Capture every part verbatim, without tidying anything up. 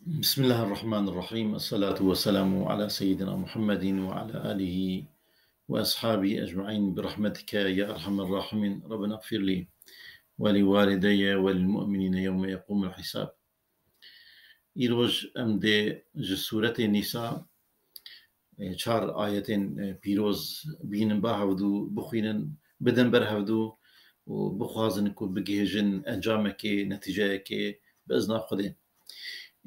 بسم الله الرحمن الرحيم. الصلاة والسلام على سيدنا محمد وعلى آله وأصحابه أجمعين برحمتك يا أرحم الراحمين. ربنا اغفر لي ولوالدي وللمؤمنين يوم يقوم الحساب. Îroj em dê ji Sûretê Nîsa, e, çar ayetên, e, pîroz bînin ba hevdû, bixwînin, bidin ber hevdû û bixwazin ku bigihêjin encamekê, netîceyekê bi izna Xwedê.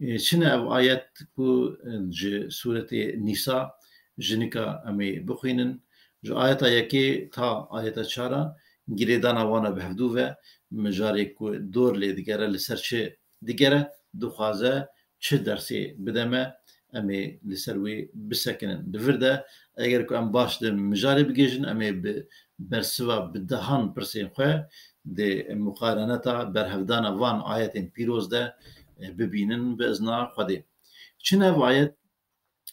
E, çi ne ev ayet ku, e, ji Sûretê Nîsa ji nika em ê bixwînin, ji ayeta yekê ta ayeta çar a girêdana wan e bi hevdû ve, mijarê ku dor lê digere, li ser çi digere, dixwaze çi dersê bide me, em ê li ser wê bisekinin. Di vir de eger ku em baş di mijarê bigihêjin, em ê bi bersiva bi dehan pirsên xwe di muqareneta berhevdana van ayetên pîroz de, e, bibînin bi izna Xwedê. Çi ne ev ayet?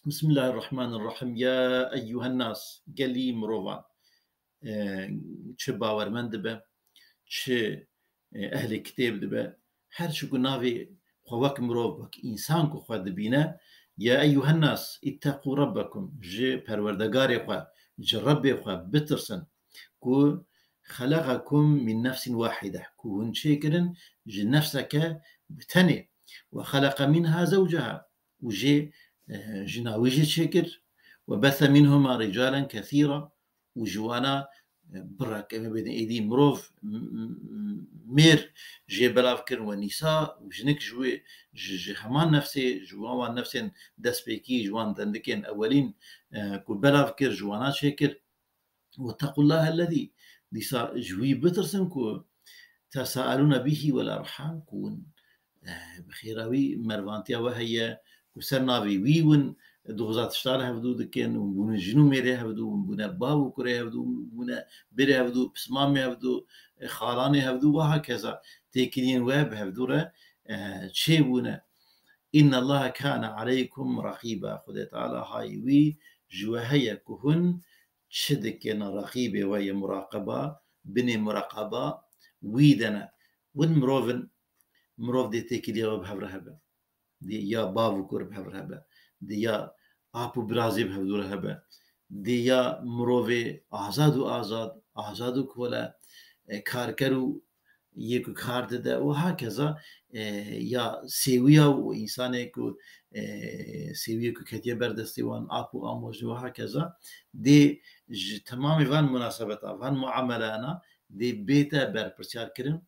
Bismillahirrahmanirrahim. Ya eyyuhen nas, gelî mirovan. E, çi bawermend dibe, çi, e, ehlê kitêb dibe, her çi ku navê xwe wek mirov, wek însan ku xwe dibîne, ya eyyuhen nas, itteqû rabbekum, ji perwerdegarê xwe, ji Rebbê xwe bitirsin, ku xeleqekum min nefsin wahide, ku hûn çêkirin ji nefseke bi tenê, ve xeleqe minha zewceha, û jê, e, jina wî jî çêkir, ve bethe minhuma ricalen kethîra, û ji wana, e, birek, em ê bêdin êdî mirov, m-, m-, mêr jê belav kirin, ve nîsa û jinik ji wê, ji, ji heman nefsê, ji wan, wan nefsên destpêkî, ji wan dendikên ewelîn, e, ku belav kir, ji wana çêkir. Wettekullahe lezî, dîsa ji wî bitirsin ku tesaelûne bihî wel erham, ku hûn, eh, bi xêra wî mervantiya we heye, ku ser navê wî hûn doza tişta li hevdû dikin, hûn bûne jin û mêrê hevdû, hûn bûne bav û kurê hevdû, hûn bûne birê hevdû, pismamê hevdû, eh, xalanê hevdû, wiha keza têkiliyên we bi hevdû re, eh, çêbûne. Înnellahe kâne aleykum reqîba. Xwedê Teala hayê wî ji we heye ku hûn çi dikin, reqîbê we ye, muraqeba, binê muraqeba wî de ne. Hûn mirov in, mirov dê têkiliya we bi hev re hebe. Dê ya bav û kur bi hev re hebe. Dê ya ap û birazê bi hevdû re hebe. Dê ya mirovê azad û azad, azad û kole, e, karker û yê ku kar dide û hakeza, e, ya sêwiya û însanê ku, e, sêwiyê ku ketiye ber destê wan, ap û amojê û hakeza, dê ji temamê van munasebeta, van muamelana dê bête berpirsiyar kirin,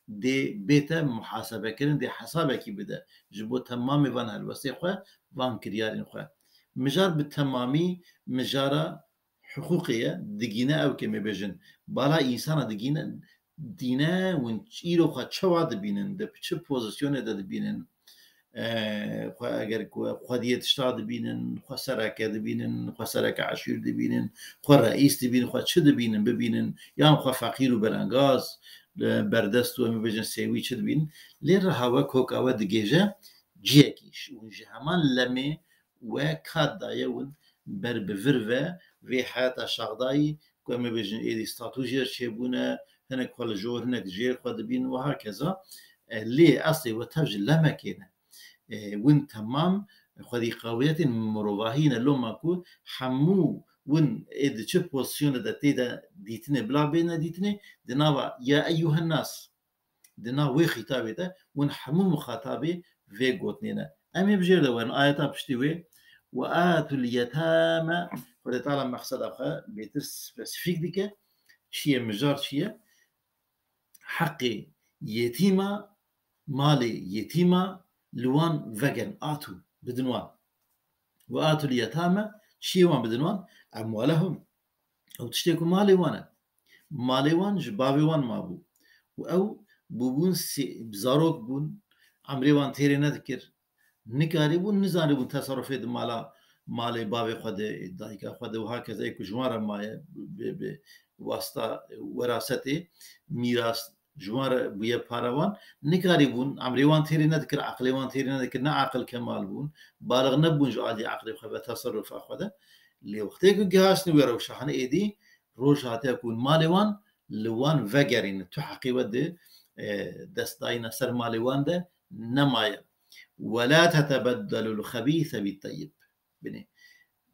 dê bête muhasebe kirin, dê hesabekî bide ji bo temamê van helwestê xwe, van kiryarên xwe. Mijar bi temamî mijara hiqûqê ye, digîne ew ke me bêjin bala însana digîne, dîne hûn îro xwe çawa dibînin, di çi pozîsyonê de dibînin? E, xwe eger ku xwediyê tişta dibînin, xwe sereke dibînin, xwe sereke eşîr dibînin, xwe reîs dibînin, xwe çi dibînin, bibînin, yan xwe feqîr û belengaz, e, berdest û em ê bêjin sêwî çi dibînin? Lê reha we, koka we digêje ciyekî. Hûn ji heman lemê we kat daye hûn ber bi vir ve vê heyata şaxdayî, ku em ê bêjin êdî statû jê re çêbûne, hinek xwe li jor, hinek jêr xwe dibîn û hakeza. E, lê eslê we tev ji lemekê ne. E, win temam xwedî qawiyetên mirovahî ne, loma ku hemû win ê di çi pozîsyonê de tê de dîtinê, bila bêne dîtinê, di nava ya eyyuhen nas, di nav wê xîtabê de hûn hemû mixatabê vê gotinê ne. Em ê bi jêr de werin, ayeta piştî wê, "Ve atul yetame", Xwedê Teala mexseda xwe bêtir spesîfîk dike, çi ye, mijar çi ye? Heqê yetîma, malê yetîma li wan vegerin, atu, bidin wan. "Ve atul yetame", çiyê wan bidin wan, "emwalehum", ew tiştê ku malê wan e. Malê wan ji bavê wan mabû. Û ew bûbûn sê-, zarok bûn, emrê wan têrê nedikir. Nikarîbûn, nizanîbûn teserufê di mala, malê bavê xwe de, dayika xwe de û hakeza ê ku ji wan re maye, bi, bi wasta werasetê, mîras ji wan re bûye para wan. Nikarîbûn, emrê wan têrê nedikir, eqlê wan têrê nedikir, ne aqil kemal bûn, balix nebûn ji alî eqlê xwe ve, teserufa xwe de. Lê wextê ku gihaştin wê rewşa, hene êdî roj hatiye ku malê wan li wan vegerîne, tu heqê we di, e, destdayîna ser malê wan de nemaye. وَلَا تَتَبَدَّلُوا الْخَبِيثَ بِالطَّيِّبِ. Binê,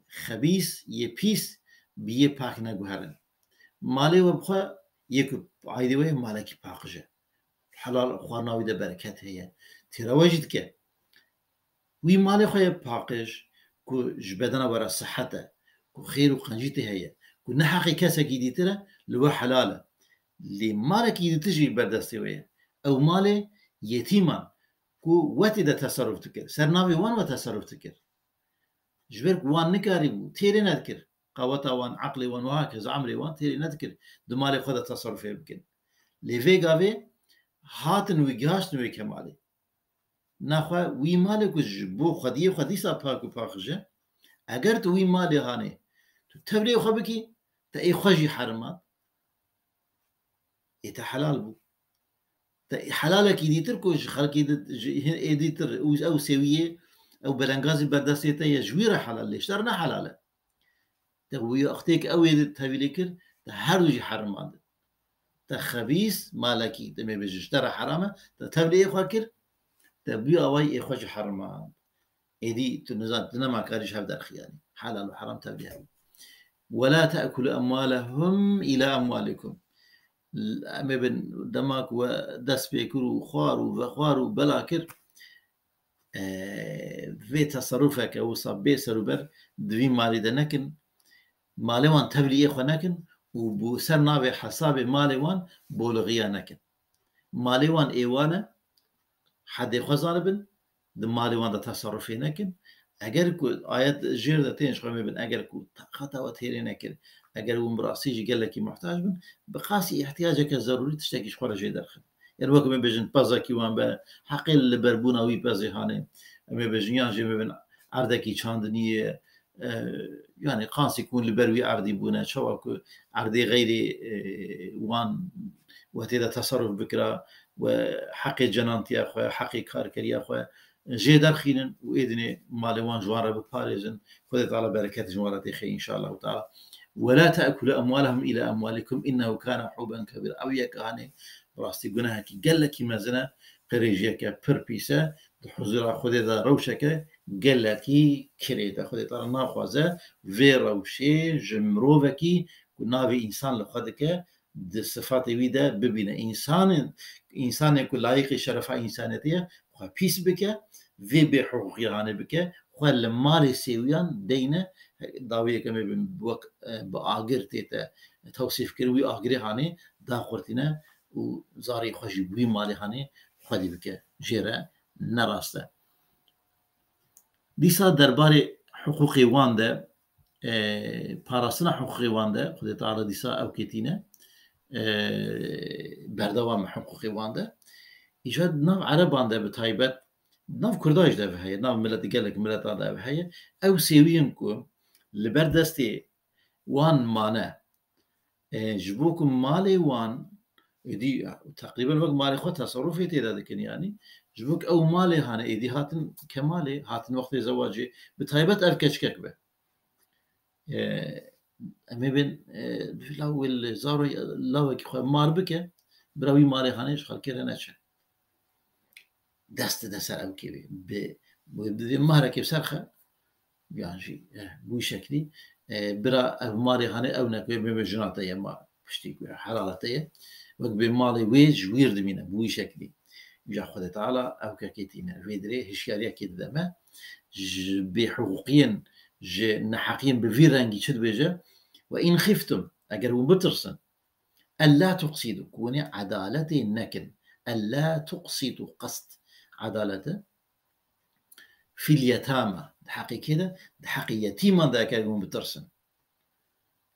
xebîs yê pîs bi yê pak neguherin. Malê we bi xwe yê ku aîdê we ye malekî paqij e. Helal xwarina wî de bereket heye. Têra we jî dike. Wî malê xwe ye paqij ku ji bedena we re sihet e, ku xêr û qencî tê heye, ku ne heqê kesekî dîtir e, li we helal e. Lê malekî dîtir jî ber destê we ye. Ew malê yetîman ku we tê de teserruf dikir. Ser navê wan we teserruf dikir. Ji ber ku wan nikarîbû, têrê nedikir. Qaweta wan, eqlê wan wiha ke ji emrê wan têrê nedikir di malê xwe de teserrufê bikin. Lê vê gavê hatin wî, gihiştin wê kemalê. Naxwe wî malê ku ji bo xwediyê xwe dîsa pak û paqij e, eger tu wî malê hanê, tu tevlê xwe bikî, te ê xwe jî herimat, ê te helal bû. Te helalekî dîtir ku ji xelkê di, ji hin ê dîtir û ew sêwiyê, ew belengazî berdestê te ye, ji wî re helal, lê ji te re ne helal e. Te wî wextê ku ew ê tevîlê kir, te her du jî herimandin. Te xebîs, malekî, demê bêje ji te re heram e, te tevlê ê xwe kir, te bi awayî ê xwe jî herimand. Êdî tu nizan, tu nema karî ji hev derxî, yanî helal û heram tevlî hebû. وَلَا تَأْكُلُوا أَمْوَالَهُمْ إِلَى أَمْوَالِكُمْ. Em ê bin dema ku we dest pê kir û xwar û vexwar û bela kir, e, vê teserrufeke wisa bê serûber di vî malî de nekin. Malê wan tevlî yê xwe nekin û bi ser navê hesabê malê wan bolixiya nekin. Malê wan ê wan e, hedê xwe zanibin, di malê wan de teserrufê nekin. Eger ku ayet jêr de tên ji xwe mê bin, eger ku taqata we têrê nekir, eger hûn bi rastî jî gelekî muhtac bin, bi qasî îhtiyaceke zerûrî tiştekî ji xwe re jê derxin. Yanî wek em ê bêjin pezekî wan be, heqê li berbûna wî pezê hanê. Em ê bêjin yan jî em ê bin erdekî çandiniyê, e, yanî qasî ku hûn li ber wî erdî bûne, çawa ku erdê xeyrê, e, wan we tê de teserruf bikira, we heqê cenantiya xwe, heqê karkeriya xwe jê derxînin û êdinê malê wan ji wan re biparêzin. Xwedê Teala bereket ji wan re têxê înşallah teala. وَلَا تَأْكُلُوا أَمْوَالَهُمْ إِلَى أَمْوَالِكُمْ إِنَّهُ كَانَ حُوبًا كَبِيرًا. Ew yek hanê bi rastî gunehekî gelekî mezin e, qirêjiyeke pir pîs e, di huzura Xwedê de rewşeke gelekî kirêt e. Xwedê Teala naxwaze vê rewşê ji mirovekî ku navê însan li xwe dike, di sifatê wî de bibîne. Însanê, însanê ku layîqî şerefa însaniyetê ye, xwe pîs bike, vê bêhiqûqiya hanê bike, xwe li malê sêwiyan deyne, dawiyê ke me bin wek, e, bi agir tête tewsîf kir, wî agirê hanê daxurtîne û zarê xwe jî bi wî malê hanê xwedî bike. Jê re ne rast e. Dîsa derbarê hiqûqê wan de, e, parastina hiqûqê wan de, Xwedê Teala dîsa ew kê tîne, e, berdewam e hiqûqê wan de. Îcar di nav Ereban de bi taybet, di nav Kurdan jî de ev heye, di nav milet, gelek miletan de ev heye. Ew sêwiyên ku li ber destê wan mane, e, ji bo ku malê wan, êdî teqrîben wek malê xwe teserrufê tê de dikin, yanî ji bo ku ew malê hane êdî hatin kemalê, hatin wextê zewacê, bi taybet ev keçikek be. E, em ê bên, e, law wê li zaro lawekî xwe mar bike, bira wî malê hane ji xelkê re neçe. Dest dide ser ew kêlê. Bi, bi, bi vê marekê ser xe, yan jî, eh, bi wî şeklî, eh, bira ev malê hanê ew ne ku bê jina te ye, ma piştî ku helala te ye. Wek bê malê wê ji wîr dimîne, bi wî şeklî. Îja Xwedê Teala ew kekê tîne. Vê dirê hişyariyekê dide me. Ji bêhiqûqiyên, ji neheqiyên bi vî rengî çi dibêje? وَإِنْ خِفْتُمْ, eger hûn bitirsin, أَلَّا تُقْسِطُوا, ku hûn ê edaletê nekin. أَلَّا تُقْسِطُوا, qist, edalet e. فِي الْيَتَامَى, di heqê kê de, di heqê yetîman de eger hûn bitirsin.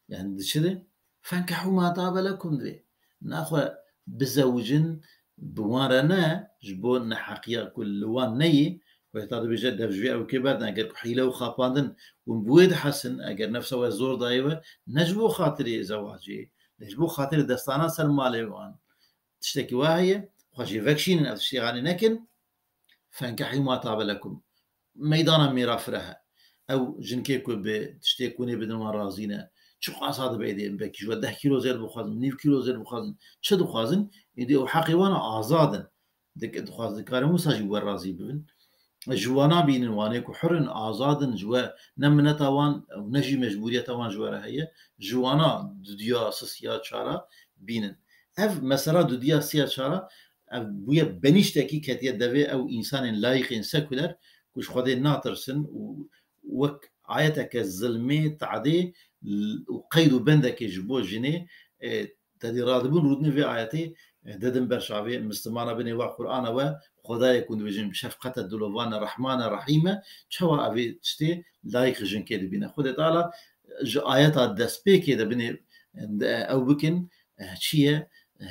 Yani di çi de? فَانْكِحُوا مَا طَابَ لَكُمْ divê. Naxwe bizewicin bi wan re ne, ji bo neheqiya ku li wan neyê, Xwedê Teala dibêje, dev ji vê ew kê berdin, eger ku hîle û xapandin hûn bi wê dihesin, eger nefsa we zor dayê we, ne ji bo xatirê zewacê, ne ji bo xatirê destana ser malê wan. Tiştekî wa heye, xwe jê vekişînin, ev tiştê hanê nekin. فَانْكِحُوا مَا طَابَ لَكُمْ. Meydana mîraf re he. Ew jinkê ku bi tiştê kûnê bidin wan razî ne. Çiqas dibe êdî, belkî ji we deh kîlo zêr bixwazin, nîv kîlo zêr bixwazin, çi dixwazin, êdî ew heqê wan e, azad in. Dik-, dixwazin, dikarin wisa jî we razî bibin. ji wana bînin, wanê ku hur in, azad in, ji we ne mineta wan û ne jî mecbûriyeta wan ji we re heye, ji wana dudiya, sisiya, çara bînin. Ev mesela dudiya, siya, çara, ev bûye benîştekî ketiye devê ew însanên layîqên sekuler ku ji Xwedê natirsin û wek ayeteke zilmê, tadê û qeyd û bendekê ji bo jinê, e, tedî radibûn rûdinê vê ayetê, e, dedin ber çavê Mislimana binê wa Qur'ana we, Xwedayê ku dibêjin bi şefqete dilovan e, Rehman e, Rehîm e, çawa evê tiştê layîq jinkê dibîne. Xwedê Teala ji ayeta destpêkê de binê, e, ew bikin, e, çi ye? E,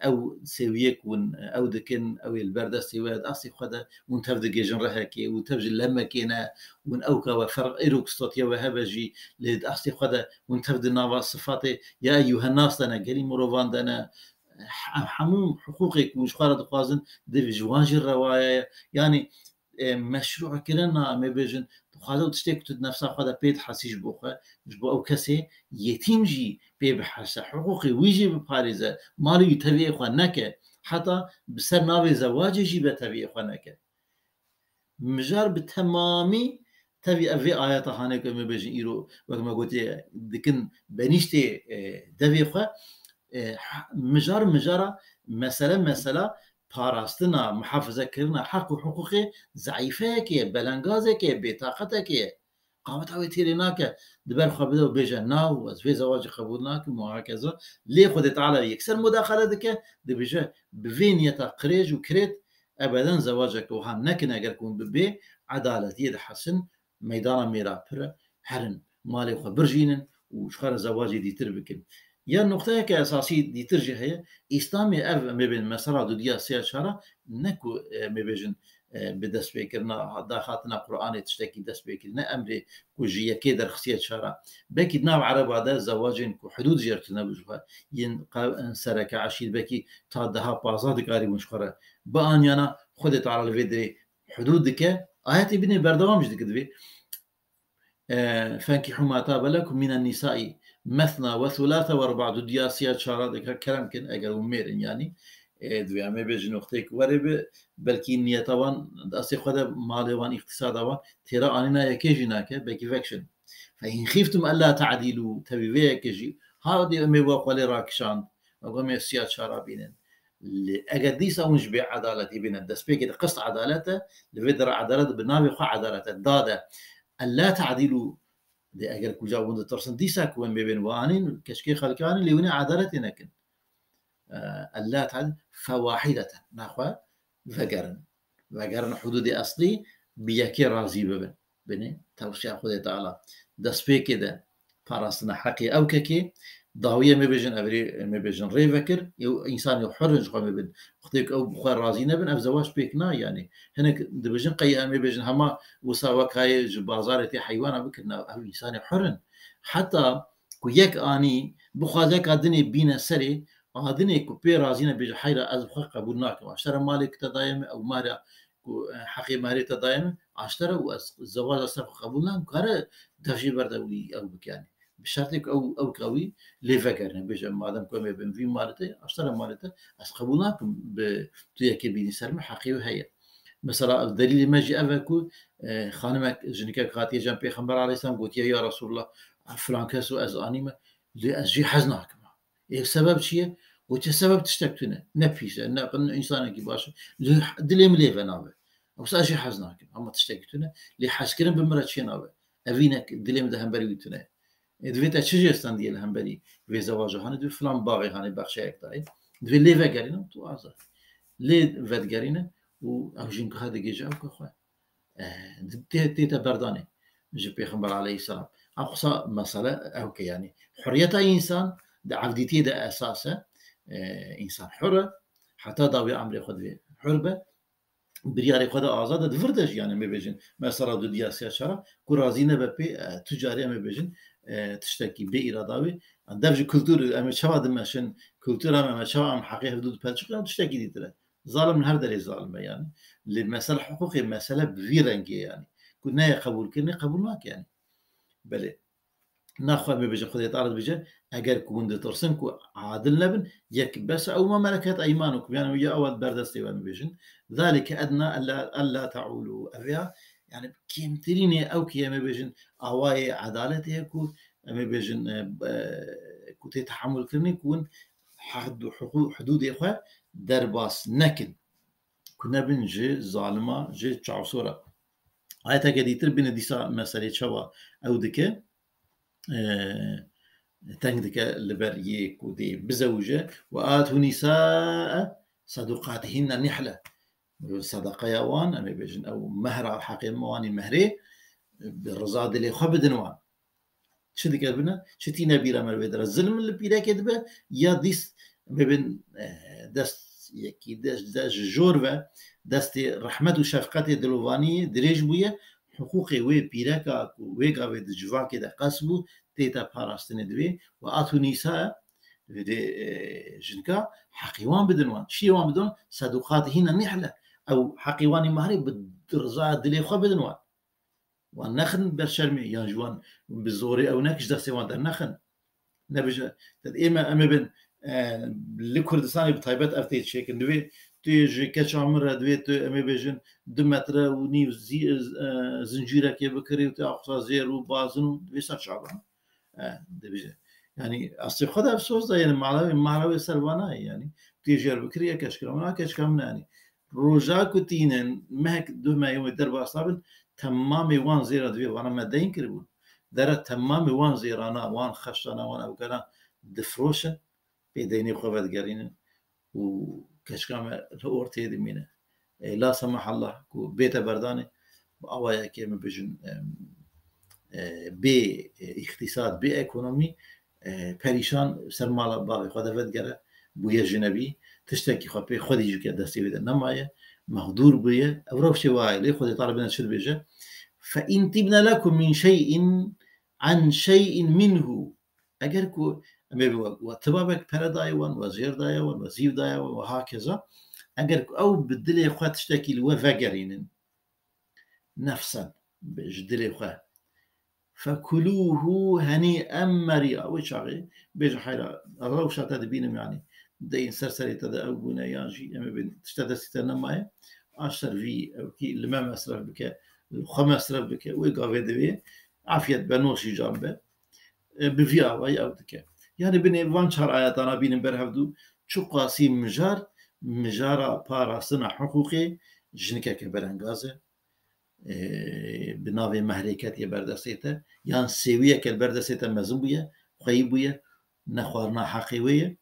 ew sêwiyê ku hûn, e, ew dikin, ew ê li ber destê we, di astê xwe de hûn tev digêjin rehekê û tev ji lemekê ne, hûn ew ka we ferq îro ku statiya we hebe jî, lê di astê xwe de hûn tev di nava sifatê ya eyyuhennas de ne, gelî mirovan de ne, he-, hemû hiqûqê ku hûn ji xwe re dixwazin, divê ji wan jî rewa ye. Yanî, e, meşrûkirina, em ê bêjin, dixwaze ew tiştê ku tu di nefsa xwe de pê dihesî ji bo xwe, ji bo ew kesê yetîm jî pê bihese, hiqûqê wî jî biparêze, malê wî teviyê xwe neke, heta bi ser navê zewacê jî be teviyê xwe neke. Mijar bi temamî tevî ev vê ayeta hanê ku em ê bêjin îro, wek me gotiye, dikin benîştê, e, devê xwe. E, h-, mijar mijara, mesele mesela parastina, muhafizekirina heq û hiqûqê zeîfeyekê ye, belengazekê ye, bêtaqetekê ye. Qaweta wê têrê nake, di ber xwe bide û bêje, na, ez vê zewacê qebûl nakim û hakeza. Lê Xwedê Teala yekser mudaxele dike, dibêje, bi vê niyeta qirêj û kirêt, ebeden zewaceke wiha nekin, eger ku hûn bi bê edaletiyê dihesin, meydana mêra pir e, herin, malê xwe birjînin û ji xwe re zewacê dîtir bikin. Ya noqteyeke esasî dîtir jî heye, Îslamê ev, em ê bêjin, mesela dudiya, siya, çara, ne ku, e, em ê bêjin, e, bi destpêkirina, daxatina Qur'anê tiştekî destpêkirî, ne emrê ku ji yekê derxistiye çara. Belkî di nav Ereba de zewacên ku hudûd jê re tune bû ji xwe, yên qe-, sereke eşîr, belkî ta deha pazdeh dikarîbûn ji xwe re bianiyana, Xwedê Teala li vê derê hudûd dike. Ayetê binê berdewam jî dike divê, e, "Fenkîhû ma tabe lekum mînen nîsaî mesna we thulâthe we rubâ", dudiya, siya, çara dike, kerem kin, eger hûn mêr in, yanî, e, divê em ê bêjin noqteyek were bi, belkî niyeta wan di astê xwe de, malê wan, îqtîsada wan têra anîna yekê jî nake, belkî vekişin. "Fe in xîftum ellâ te'dîlû", tevî vê yekê jî, ha dê em ê we xwe lê rakişand, em ê siya, çara bînin. Lê eger dîsa hûn ji bê edaletî bîne, destpêkê de qist edalet e, li vê dera edalet bi navê xwe edalet e, dad e. "Ellâ te'dîlû", dê eger kuca hûn ditirsin, dîsa ku em bê bên wanîn, keçikê xelkê anîn, lê hûn ê edaletê nekin. E, "Ellâ te'dîlû fewahîdeten", naxwe vegerin. Vegerin hudûdê eslî, bi yekê razî bibin. Binê tewsiya Xwedê Teala. Destpêkê de parastina heqê ew kekê, dawiyê em ê bêjin, ev rê, em ê bêjin, rê vekir, ew însanê hur in, ji xwe em ê bin. Wextê ku ew bi xwe razî nebin, ev zewac pêk nayê, yanî. Hinek dibêjin, qey em ê bêjin, hema wisa wek hayê ji bazarê tê heywana bikin, na, ew însanê hur in. Heta ku yek anî, bixwaze ka dinê bîne serê, a dinê ku pê razî ne, bêje, "Heyra, ez bi xwe qebûl nakim. Aştere malê ku te daye min, ew mahra ku, e, heqê mahrê te daye min, aştere û ez zewaca ser xwe qebûl nakim, kare dev jê berde wî ew bike, yanî. Bi şertê ku ew, ew ka wî lê vegerine, bêje, madem ku em ê bin vî malê te, aştere malê te, ez qebûl nakim bi tu yekê bînî ser min, heqê wî heye." Mesela, ev delîlê me jî ev e ku, e, xanimek, jinikek hatiye cem Pêxember aleyhisselam, gotiye, "Ya Resulullah, filan kes û ez anîme, lê ez jê hez nakim." Ê, sebeb çi ye? Gotiye, "Sebeb tiştek tune. Ne pîs e, ne, ne însanekî baş e. Lê dilê min lê ve nabe. Ewsa ez jê hez nakim. Ama tiştekî tune. Lê hezkirin bi min re çê nabe. Evînek dilê min de hemberî wî tune ye." Ê, divê te çi jê stendiyê li hemberî vê zewaja hanê? Divê filan baxê hanê, bexşeyek dayê. Divê lê vegerîne û tu azad. Lê vedigerîne û ew jînka digêje ew ke xwe. E, tê, tê te berdanê ji Pêxember aleyhisselam. Ev qisa mesele ew ke, yanî, huriyeta însan di evdîtiyê de esas e. E, însan hur e. Heta dawî emrê xwe divê hur be. Biryarê xwe de azad e, di vir de jî, yanî, em ê bêjin, mesela dudiya, siya, çara, ku razî nebe pê, e, tu carî, em ê bêjin, e, tiştekî bê îrada wê. Dev ji kultur, em ê çawa dimeşin, kultura me, em ê çawa em heqê hevdû dipelçiqin, ew tiştekî dîtir e. Zalim li her derê zalim e, yanî. Lê mesele hiqûqê, mesele bi vî rengê, yanî. Ku neyê qebûlkirinê, qebûl nake, yanî. Belê. Naxwe em ê bêjin, Xwedê Teala dibêje, eger ku hûn ditirsin ku adil nebin, yek bes ew ma meleket eymanukum, yani ya ew berdestê we em ê bêjin. Zalike edna ella, ella teulu. Ev ya, yani kêmtirînê ew ki em ê bêjin, awayê edaletê ye ku em ê bêjin, e, e, ku tê tehemûl kirinê ku hûn hud-, huqû-, hudûdê xwe derbas nekin. Ku nebin ji zalima, ji çavsora. Ayeteke dîtir bîne dîsa meselê çawa ew dike, e, teng dike li ber yê ku dê bizewije. Ve atu nîsae seduqatihinne nihle. Sedaqeya wan, em ê bêjin, ew mehra, heqê wan ê mehrê, bi riza dilê xwe bidin wan. Çi dike bine? Çi tîne bîra me li vê dere? Zilm li pîrekê dibe ya dîs bibin, e, dest yekî, dest, dest ji jor ve, destê rehmet û şefqetê dilovaniyê dirêj bûye, hiqûqê wê pîreka ku wê gavê di civakê de qes bû, tête parastinê divê. Ve atu nîsa, divê, e, jinka heqî wan bidin wan. Çiyê wan bidin wan? Seduqatihîne nihle. Ew heqî wan ê mehrê bi rizaya dilê xwe bidin wan. Wan nexin ber şermê, yan ji wan bi zorê ew nek ji destê wan dernexin. Nebêje, ted ême, em ê bin, e, li Kurdistanê bi taybet ev tê çêkin. Divê tu yê ji keça min re, divê tu, em ê bêjin, du metre û nîv zî-, e, zincîrekê bikirî û tu axusa zêr û bazin û divê ser çavan. E, dibêje. Yani, aslê xwe de ev soz da, yani, mala wê, mala wê ser vana ye, yani. Tu yê jêr bikirî, ya keçika min, a keçika min, yani. Roja ku tînin, mehek du mehê wê derbas nabin, temamê wan zêra divê vana me deyn kiribûn. Dera temamê wan zêrana, wan xeştana, wan ewkana difroşin, pê deynê xwe vedigerînin û keçika me li orteyê dimîne. E, la semahallah ku bête berdanê, bi awayekê em ê bêjin, em, e, bê, e, îqtîsad, bê ekonomî, e, perîşan ser mala bavê xwe de vedigere, bûye jinebî, tiştekî xwe pê xwedî ji ke destê wê de nemaye, mexdûr bûye. Ev rewşê waye, lê Xwedê Teala bine çi dibêje? Fe in tîbne lekum min şey'in an şey'in minhu. Eger ku em ê bi we, we tibabek pere daye wan, we zêr daye wan, we zîv daye wan, we hakeza, eger ku ew bi dilê xwe tiştekî li we vegerînin, nefsen, bi, ji dilê xwe, fekuluhu henî'en merî'a. Wê çaxê bêje heyra, rewşa te dibînim, yanî deyên ser serê te de ew bûne, yan jî em ê bin tişte destî te nemaye, a ji ser vî ewkî li me mesref bike, li xwe mesref bike, wê gavê divê afiyet be, noşîcan be. E, bi vî awayî ew dike. Yanî binê van çar ayetana bînin ber hevdû, çiqasî mijar, mijara parastina hiqûqê jinikeke berengaz e. E, bi navê mehrê ketiye ber destê te, yan sêwiyeke li ber destê te mezin bûye, xweyî bûye, nexwarina heqê wê ye.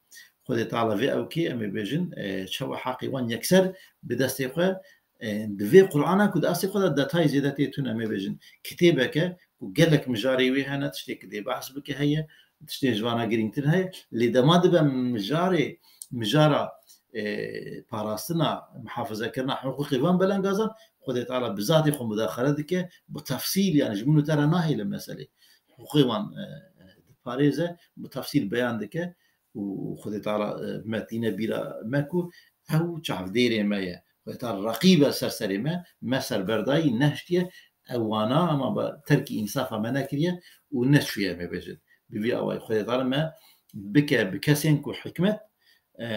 Xwedê Teala vê ewkê, em ê bêjin, e, çawa heqê wan yekser bi destê xwe, e, di vê Qur'ana ku di astê xwe de detayê zêde tê tune, em ê bêjin, kitêbeke ku gelek mijarê wê hene, tiştê ku dê behs bike heye, tiştê ji vana girîngtir heye, lê dema dibe mijarê, mijara, e, parastina, mihafizekirina hiqûqê van belengazan, Xwedê Teala bi zatê xwe mudaxele dike, bi tefsîl, yani ji min û te re nahêle meselê. Hiqûqê wan, e, diparêze, bi tefsîl beyan dike û Xwedê Teala, e, me tîne bîra me ku ew çavdêrê me ye. Xwedê Teala reqîb e ser serê me, me serberdayî nehiştiye, ewana ama ba terkî însafa me nekiriye û neçûye, em ê bêjin. Bi vî awayî Xwedê Teala me bike bi kesên ku hikmet, e,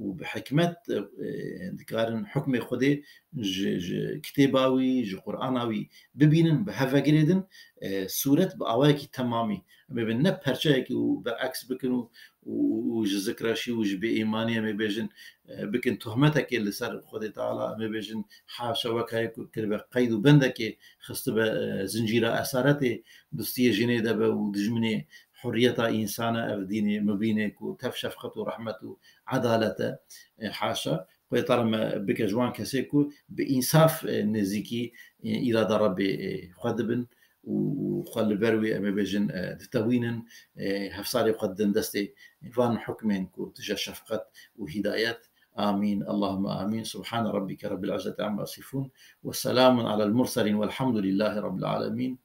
û bi hikmet, e, dikarin hukmê Xwedê ji, ji kitêba wî, ji Qur'ana wî bibînin, bi hev vegirêdin, e, sûret bi awayekî temamî. Em ê bin ne perçeyekî û bereks bikin û, û, û ji zikreşî û ji bêîmanî em ê bêjin, e, bikin tohmetekê li ser Xwedê Teala, em ê bêjin, haşa, wek heye ku kiribe qeyd û bendekê, xistibe, e, zincîra esaretê, dustiyê jinê de be û dijminê hurriyeta însan e, ev dînê mubînê ku tev şefqet û rehmet û edalet e, e, haşa. Xwedê Teala me bike ji wan kesê ku bi însaf, e, nêzîkî, e, îrada Rebbê, e, xwe dibin û, û xwe li ber wê, em ê bêjin, e, ditewînin, e, hevsarê xwe didin destê van hukmên ku tije şefqet û hîdayet. Amîn. Allahümme amîn. Subhane Rabbike Rabbil İzzeti amma yasifun. Ve selamun alel murselin velhamdülillahi Rabbil alemin.